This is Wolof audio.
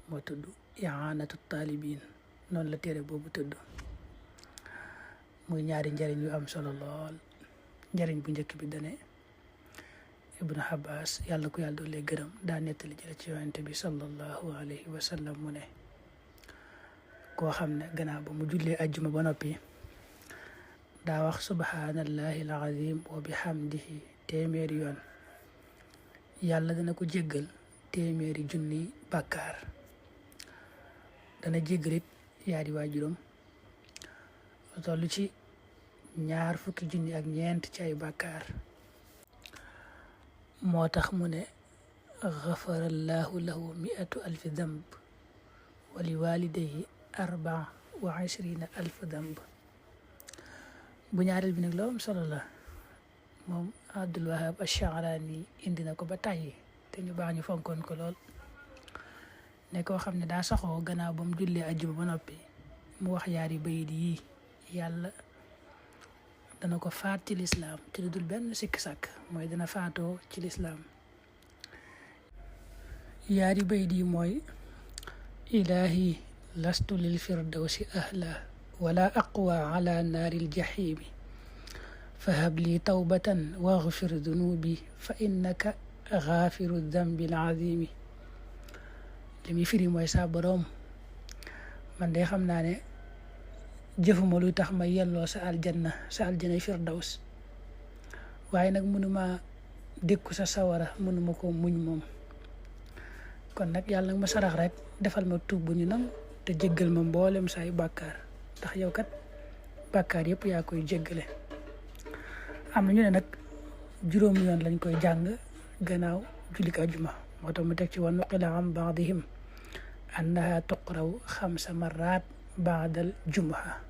moo tudd i'anatu talibin noonu la téere boobu tudd muy ñaari njariñ yu am solo lool. njariñ bu njëkk bi dane Ibnu Abbas yàlla ko yàlla doole gërëm daa nettali jële ci yonente bi sallallahu alayhi wa sallam mu ne koo xam ne gannaaw ba mu jullee ajjuma ba noppi daa wax subhanallahi alazim wa bihamdihi téeméeri yoon yàlla dana ko jéggal téeméeri junni bàkkaar dana jéggalit yaari waajuram toll ci 20 junni ak ñeent ci ay bàkkaar moo tax mu ne gafarallahu lahu 100,000 damb wa li walidayhi 24,000 damb. bu ñaareel bi nag loo am solo la moom Abdul Wahab Ash-Sha'rani indi na ko ba tàyyi te ñu baax ñu fonkoon ko lool ne koo xam ne daa saxoo gannaaw ba mu jullee ajjuma ba noppi mu wax yaari bayit yi yàlla dana ko faat ci lislaam ci lu dul benn sikk sàkk mooy dana faatoo ci lislaam. yaari bayit yi mooy ilahi lastu lil firdawsi ahla wala aqwa ala naaril jaxiimi fahab li tawbatan waghfir dunubi fa innaka ghafiru dambil azimi. li muy firi mooy saa boroom man de xam naa ne jëfuma luy tax ma yelloo sa aljanay firdaws waaye nag mënuma dékku sa sawara mënuma ko muñ moom kon nag yàlla nag ma sarax rek defal ma tuub bu ñu nangu te jéggal ma mboolem say bàkkaar ndax yow kat bàkkaar yëpp yaa koy jéggale. am na ñu ne nag 5 yoon lañ koy jàng gannaaw jullik àjjuma moo tax mu teg ci wa nuqila an baadihim annaha tuqraw 5 marrat baadal jumuha